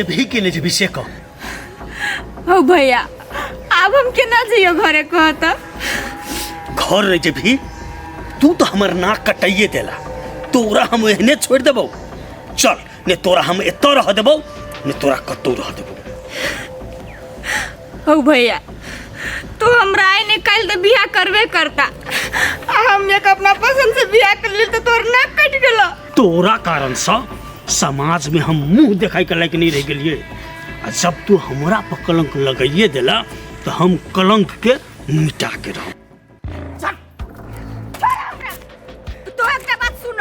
जेबही कि नहि जेबही से कह। हो भैया, आब हम केना जइयो घरे कह तऽ? घर नहीं जेबही तू तो हमर नाक कटाइए देला। तोरा हम एहने छोड़ देबौ। चल, ने तोरा हम एतऽ रह देबौ ने तोरा कतौ रह देबौ। हो भैया, तू हमरा आइ ने काल्हि तऽ बियाह करबे करता, आ हम एक अपना पसंद से बियाह कर ली तऽ तोर नाक कटि गेलो। तोरा कारण से समाज में हम मुंह देखाई के लायक नहीं रह गेलिए, आ जब तू हमरा पर कलंक लगाइए देला तो हम कलंक के मिटा के रहब। तो एकटा बात सुन,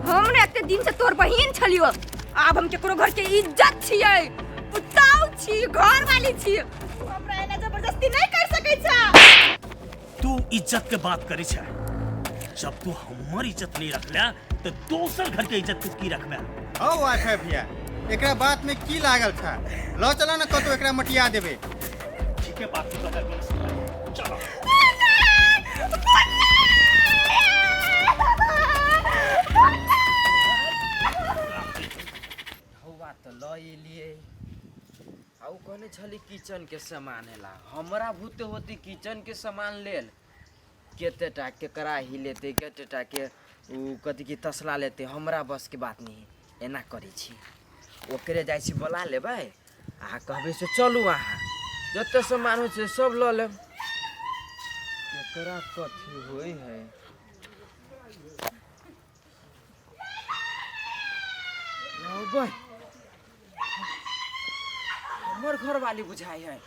हम ने एते दिन से तोर बहिन छलियो, आब हम केकरो घर के इज्जत छियै, पुताऊ छी, घर वाली छी। तू हमरा एना जबरदस्ती नहीं कर सकै छा। तू इज्जत के बात करै छै, जब तू हमर इज्जत नहीं रखले तो दोसर घर के इज्जत तू की रखबे? हौ वाईफाई भैया, एकरा बात में की लागल छा? ल चला न कतौ एकरा मटिया देबे। ठीक है बात तू कहला, चलो। हौवा तऽ लऽ एलियै, आ ओ कहने छली किचनके सामान ला। हमरा भूते होती किचनके सामान लेल कते टा के कड़ाही लेतै, कते टा के ओ कथी की तसला लेतै, हमरा बसके बात नहि है। एना करै छी, ओकरे जाइ छी बोला लेबै आ कहबै से चलू अहाँ, जते सामान होइ छै सब लऽ लेब। केकरा कथी होइ है? रौबै, हमर घरवाली बुझाइ है।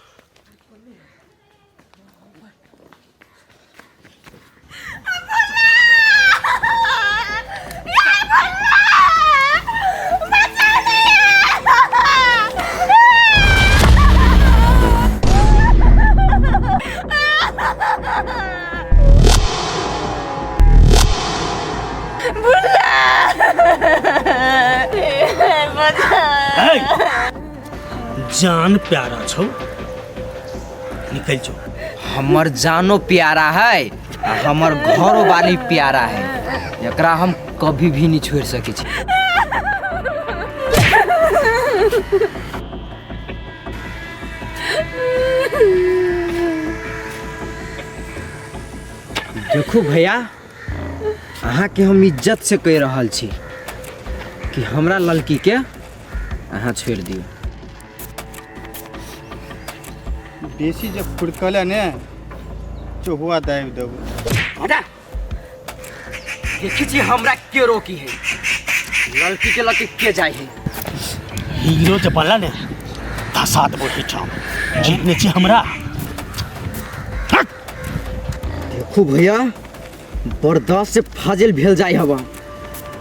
है, जान प्यारा छौ, निकल जो। हमर जानो प्यारा है आ हमर घरो वाली प्यारा है, एकरा हम कभी भी नहीं छोड़ सकै छी। देखू भैया, अहाँके हम इज्जत से कहि रहल छी कि हमरा लड़की के अहाँ छोड़ि दियौ। बेसी जब फुड़कल ने चोहुआ दाबि देबो। हटा, देखी छी हमरा के रोकी है, लड़की के लड़की के जाय है। हीरो जे बनला ने धसा देबो एहिठाम, जीतने छी हमरा। देखू भैया, बर्दाश्त से फाजिल भेल जाय हवा।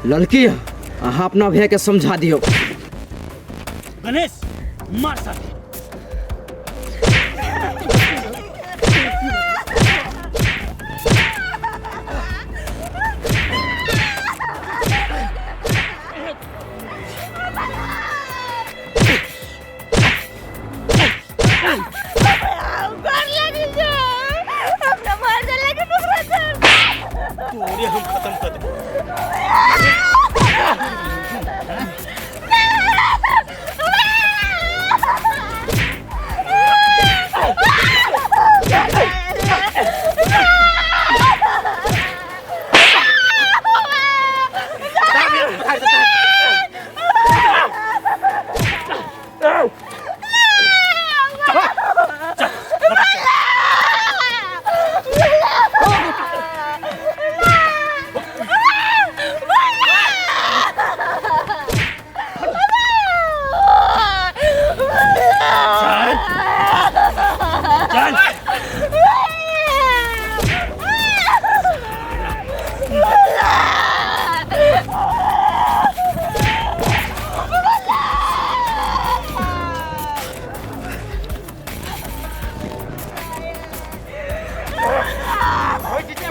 लड़की अहाँ अपना भैया के समझा दियौ। गणेश मार साथी। घर लगी जो अपना मार दे, लेकिन ओकरा छोड़। तोरे हम खत्म कर देबो। चल चल।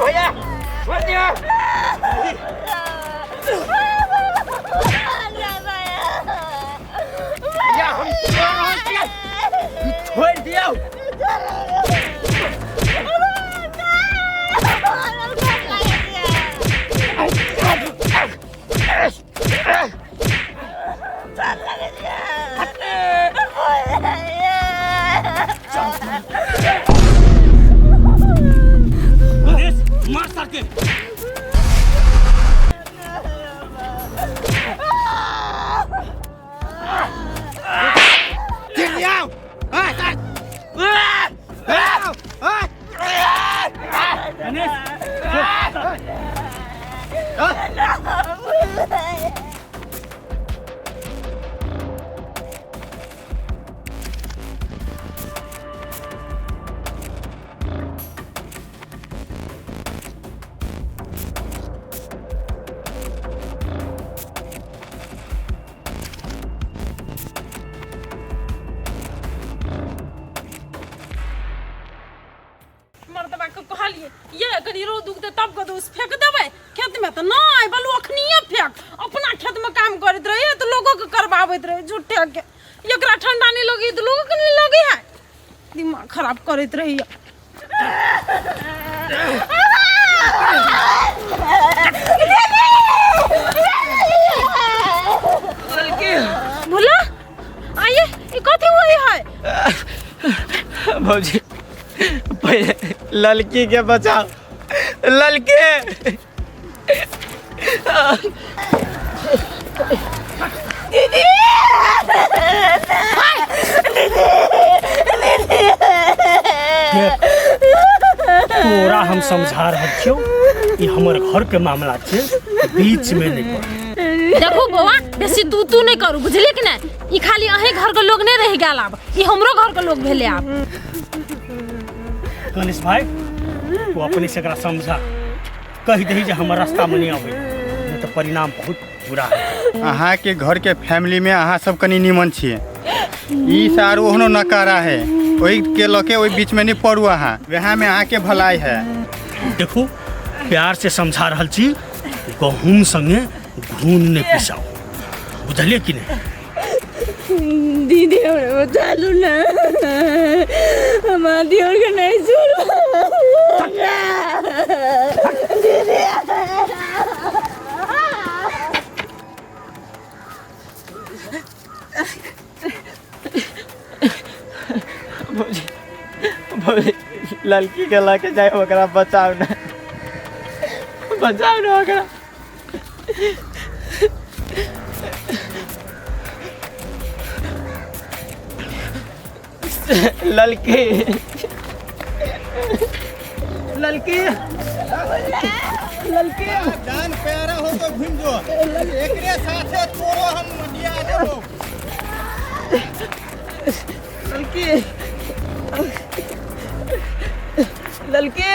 भैया छोड़ दिया। भैया हम छोड़ रहल छियै, छोड़ दियौ। ये कनी रौद उगतै तब कतौ फेंक देबै खेत में तऽ नहि बलू अखनिये फेंक अपना खेत में काम करैत रहे तऽ लोगो के करबाबैत रहे झूठे के एकरा ठंडा नहीं लगी तऽ लोगो के नहीं लगी है दिमाग खराब करैत रहिए। भोला आइए, ये कथी हुई है? भौजी, पहिले लड़की के बचाओ, लड़के। तोरा हम समझा रहल छियौ, ई हमर घर के मामला छै, बीच में नहीं पड़। देखू बौआ, बेसी तू तू नहीं करू, बुझलिए कि नहीं? ई खाली अहीं घर के लोग नहीं रह गेल, आब ई हमरो घर के लोग भेले आब। गणेश भाई, तू अपने से एकरा समझा, कहि दही जे हमर रास्ता में नहीं आवे, नहीं तो परिणाम बहुत बुरा है। अहाँ के घर के फैमिली में अहाँ सब कनी निमन छियै, ई सार ओहनो नकारा है, ओहि के लके ओहि बीच में नहीं पड़ू अहाँ, वएह में अहाँ के भलाई है। देखू, प्यार से समझा रहल छी, गहूम संगे घून नहीं पिसाओ, बुझलिए कि नहीं? दीदी हमरा बचा लू ना, हमार दियोर के नहीं छोड़ू। भौजी, भौजी, लड़की के लके जाए, ओकरा बचाओ ना, बचाओ ना ओकरा। लड़की, लड़की, लड़की। जान प्यारा हो तो घुम जो, एकरे साथे तोरो हम दिया देबो। लड़की, लड़की।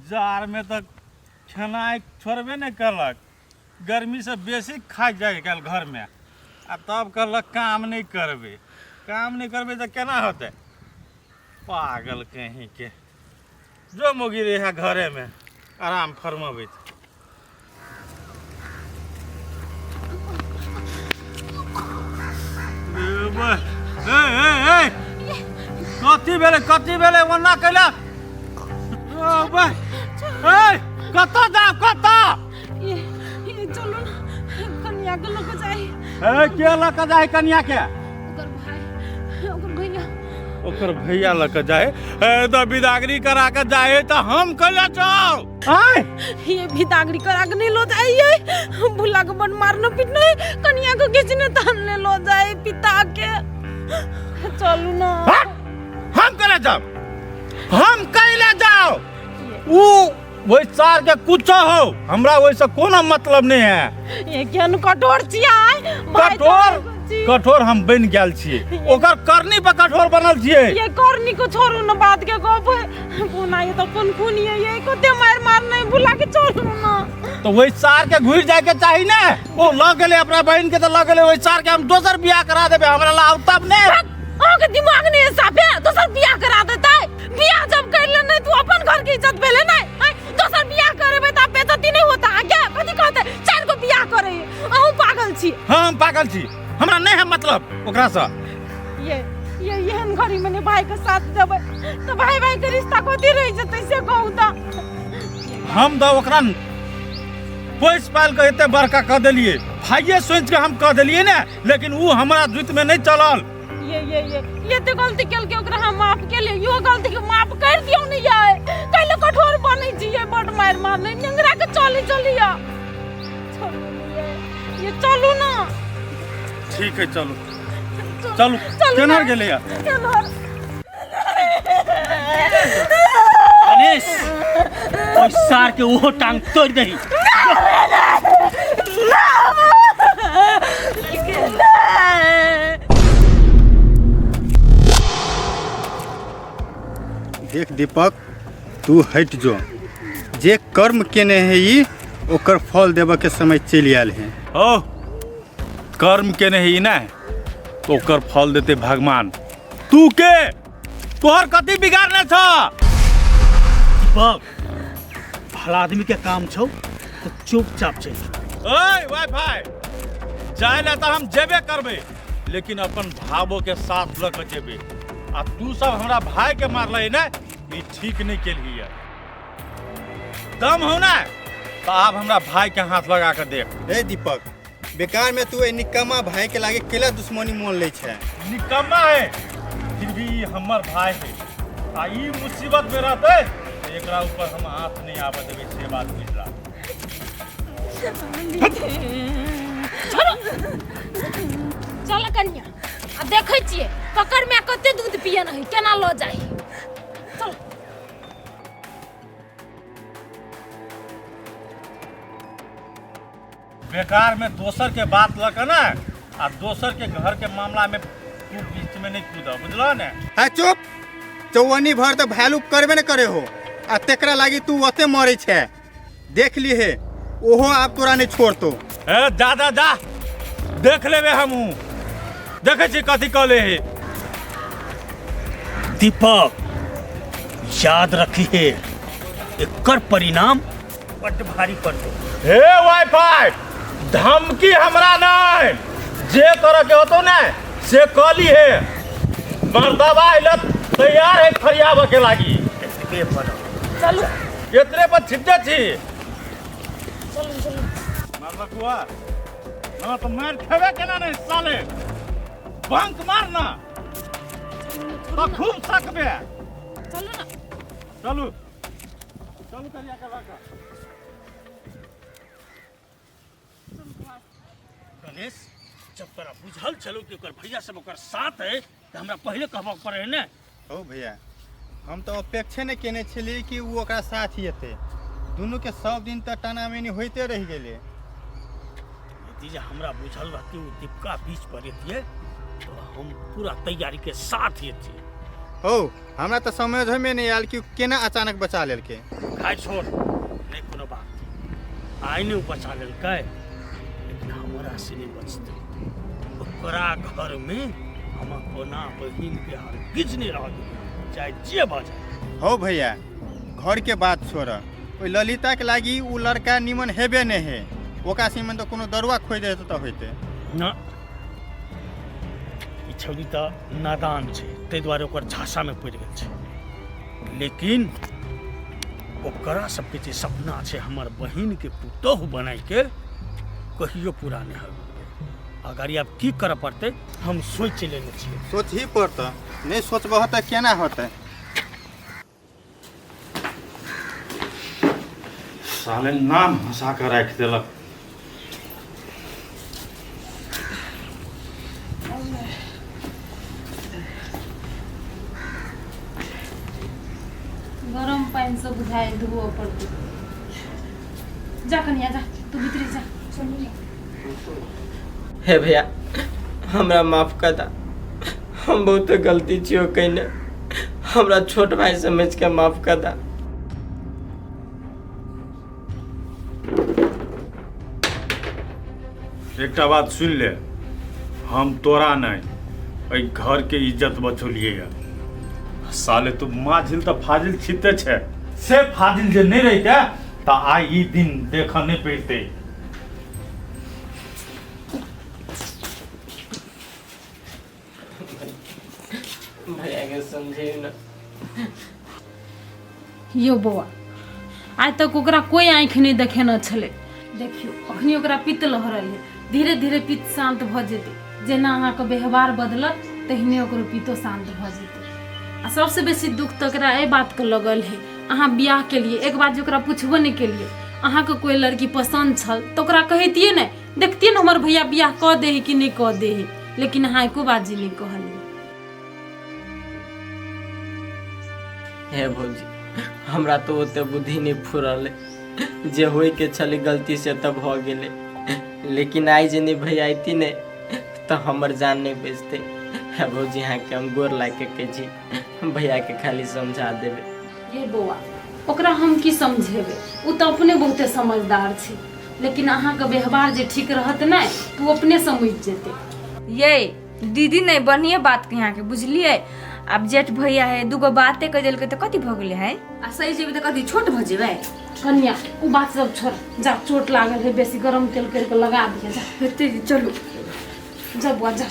जाड़ में तऽ खेनाइ छोड़बे नहि करलक, गर्मी से बेसी खा जाइ गेल घर में, आ तब कहलक काम नहि करबै, काम नहि करबै तऽ केना होतै? पागल कहीं के, जो मोगी रहे घरे में आराम फरमबैत। ए ए ए, कथी भेलै, कथी भेलै ओना कैला? ए, कतऽ जाब, कतऽ? ये ये चलू ना, कनिया के लऽ के जाइ। ए, के लऽ के जाइ कनिया के? ओकर भाई, ओकर भैया। ओकर भैया लऽ के जाए? ए, तऽ बिदागरी करा के जाए तऽ हम कैला जाउ? आय ये बिदागरी करा के नहीं लो जाइए, भुला के बड़ मारनो पीटनो है, कनिया के खींचने तानने लो जाए पिता के। चलू ना। हट! हम कैला जाउ, हम कैला जाउ? ऊ ओहि सार के कुछो हो, हमरा ओहिसँ कोनो मतलब नहीं है। ये केहन कठोर छियै भाई? कठोर छी। कठोर हम बनि गेल छियै, ओकर करनी पर कठोर बनल छियै। ये करनी को छोड़ू ना, बात के गप है बोना, ये तो कोन खून ये ये कते मार मार नहीं, भुला के छोड़ू ना। तो वही सार के घुरि जाय के चाही ने, ओ लऽ गेलै अपना बहिन के तऽ लऽ गेलै, ओहि सार के हम दोसर बियाह करा देबै, हमरा ला आउ तब ने। अहाँके दिमाग नहीं है साफे? दोसर बियाह करा देतै? बियाह जब कर ले नहीं तू अपन घर के इज्जत भेले नहीं, आँय? दोसर बियाह करेबै तऽ बेइज्जती नहीं होता अहाँके? कथी कहतै चारि गो बियाह करे? अहूँ पागल छी। हाँ, हम पागल छी, हमरा नहीं है मतलब ओकरासँ। ये ये एहन घड़ी में भाई के साथ देबै तऽ भाई भाई के रिश्ता कथी रहि जेतै से कहू तऽ? हम तऽ ओकरा पोसि पालि कऽ एते बड़का कऽ देलियै, भाइये सोचि कऽ हम कऽ देलियै ने, लेकिन ओ हमरा जुत में नहीं चलल। ये ये ये ये तो गलती केलकै, ओकरा हम माफ केलियै, इहो गलती के माफ कर दियौ ने। ये कैले कठोर बनै छियै? बड मारि मारने नेंगरा के। चली चलिया, चलू ये ये चलू ना। ठीक है, चलू चलू। चलू केना ना। गेलैया केना? गणेश, ओहि सार के ओहो टांग तोड़ दही। देख दीपक, तू हटि जो, जे कर्म केने है ई ओकर फल देबऽ के समय चलि आयल है। हो, कर्म केने ही ने तो ओकर फल देते भगवान। तू के तोहर कथी बिगाड़ने छ? दीपक, भला आदमी के काम छौ तो चुपचाप चल। ओए वाईफाई, जाय ला तऽ हम जेबे करबै, लेकिन अपन भावो के साथ लऽ के जेबै। आ तू सब हमरा भाई के मारलही ने, ई ठीक नहीं केलही। दम हो ना तो आब हमरा भाई के हाथ लगा के देख। हे दीपक, बेकार में तू एहि निकम्मा भाई के लागे केला दुश्मनी मोल लै छै। निकम्मा है फिर भी ई हमर भाई है, आ ई मुसीबत में रहते तो एकरा ऊपर हम हाथ नहीं आबे देबै, से बात बुझला। चल कनिया, आ देखै छियै ककर माय कते दूध पियन है, केना लऽ जाइ। चल। बेकार में दोसर के बात लऽ के ना आ दोसर के घर के मामला में तू बीच में नहीं कूद, बुझलो ने? है चुप, चौवन्नी भर तऽ वैल्यू करबे ने करे हो, आ तेकरा लागी तू ओते मरे छै। देख ली हे, ओहो आब तोरा नहीं छोड़तो। ए जा जा जा, देख लेबे हमहूँ, देखै छी कथी कऽ ले हे। दीपक, याद रखी हे, एकर परिणाम बड्ड भारी पड़तौ। हे वाईफाई, धमकी हमरा नहीं, जे करे के होतो ने से कऽ ली हे। मर्दबा अइला तैयार है फरियाबऽ के लागी। एतबे पर चलू, एतरे पर छिपते छी। चलू चलू। मारलक हुआ ना तो मार खेबे केना नहीं साले, बंक मार ना तो खूब सकबे। चलू ना, चलू चलू करिया के लऽ कऽ। गणेश, जब तोरा बुझल छलो कि ओकर भैया सब ओकर साथ है तऽ हमरा पहिले कहबऽ पड़े है ने। हौ भैया, हम तऽ अपेक्षे नहि केने छलियै कि ओ ओकरा साथ जेतै। दुनूके सब दिन तऽ टानामेनी होइते रहि गेलै। यदि जे हमरा बुझल रहती ओ दीपका बीच पर एतियै तो हम पूरा तैयारी के साथ एतियै। हौ, हमरा तऽ समझमे नहि आयल कि केना अचानक बचा लेलकै। खाइ छोड़, नहि कोनो बात। आइ नहि ओ बचा लेलकै, लेकिन हमरा से नहि बचतै। ओकरा घरमे हम अपना बहिन के हरगिज नहि रह देबै, चाहे जे भऽ जाए। हौ भैया, घरके बात छोड़, ओहि ललिताके लागी ओ लड़का निमन हेबे नहि है। ओकरा से निमन तऽ कोनो दरुआ खोजि देतै तऽ होइतै। ना, ई छौड़ी तऽ नादान छै, ताहि दुआरे ओकर झांसामे पड़ि गेल छै। लेकिन ओकरा सबके जे सपना छै हमर बहिनके पुतोहु बनाइके, कहियो पूरा नहि होय। अगाड़ी आब की करऽ पड़तै हम सोचि लेने छियै। सोचही पड़तऽ, नहि सोचबह तऽ केना होतै? साले नाम हंसा के राखि देलक। गरम पानि से बुझाइ धोअ पड़तै। जा कनिया जा, तू भीतरी जा। हे भैया, हमरा माफ कर दा, हम बहुत गलती छियो कइने, हमरा छोट भाई समझ के माफ कर दा। एकटा बात सुन ले, हम तोरा नहीं एहि घर के इज्जत बचौलिए है। साले तू माझिल तऽ फाजिल छिते छै, से फाजिल जे नहीं रहिते तऽ आइ ई दिन देखऽ नहीं पड़ते। भैया के समझे ना। यौ बौआ, आइ तक ओकरा कोई आँखि नहि देखेने छलै। देखियौ अखनी ओकरा पित्त लहरल है, धीरे धीरे पित्त शान्त भऽ जेतै। जेना अहाँके व्यवहार बदलत तहिने ओकरो पित्तो शान्त भऽ जेतै। आ सबसँ बेसी दुख तऽ ओकरा एहि बातके लगल है, अहाँ बियाह केलियै, एक बात जे ओकरा पुछबो नहि केलियै, अहाँके कोई लड़की पसन्द छल तऽ ओकरा कहितियै ने, देखतियै ने हमर भैया बियाह कऽ दे है कि नहि कऽ दे है, लेकिन अहाँ एको बात जी नहि कहलियै। हे भौजी, हमरा तो ओते बुद्धि नहीं फुरल, जे होय के छलै गलती से तऽ भऽ गेलै, लेकिन आइ जे नहीं भैया अयती ने तऽ हमर जान नहीं बचतै। हे भौजी, अहाँके हम गोर लागि के कहै छी, भैया के खाली समझा देबै। ये बौआ, ओकरा हम की समझेबै, ओ तऽ अपने बहुते समझदार छै। लेकिन अहाँके व्यवहार जे ठीक रहत नहि तऽ ओ अपने समझि जेतै। ये दीदी नहीं बढ़िया बात के यहाँ के बुझलिए। आब जेठ भैया है दूगो बाते कह देलकै तऽ कथी भऽ गेलै है? आ सही जेबै तऽ कथी छोट भऽ जेबै? कनिया ओ बात सब छोड़, जा चोट लागल है बेसी गरम तेल करके लगा दिए, जा हेतै, चलू जा बुआ जा।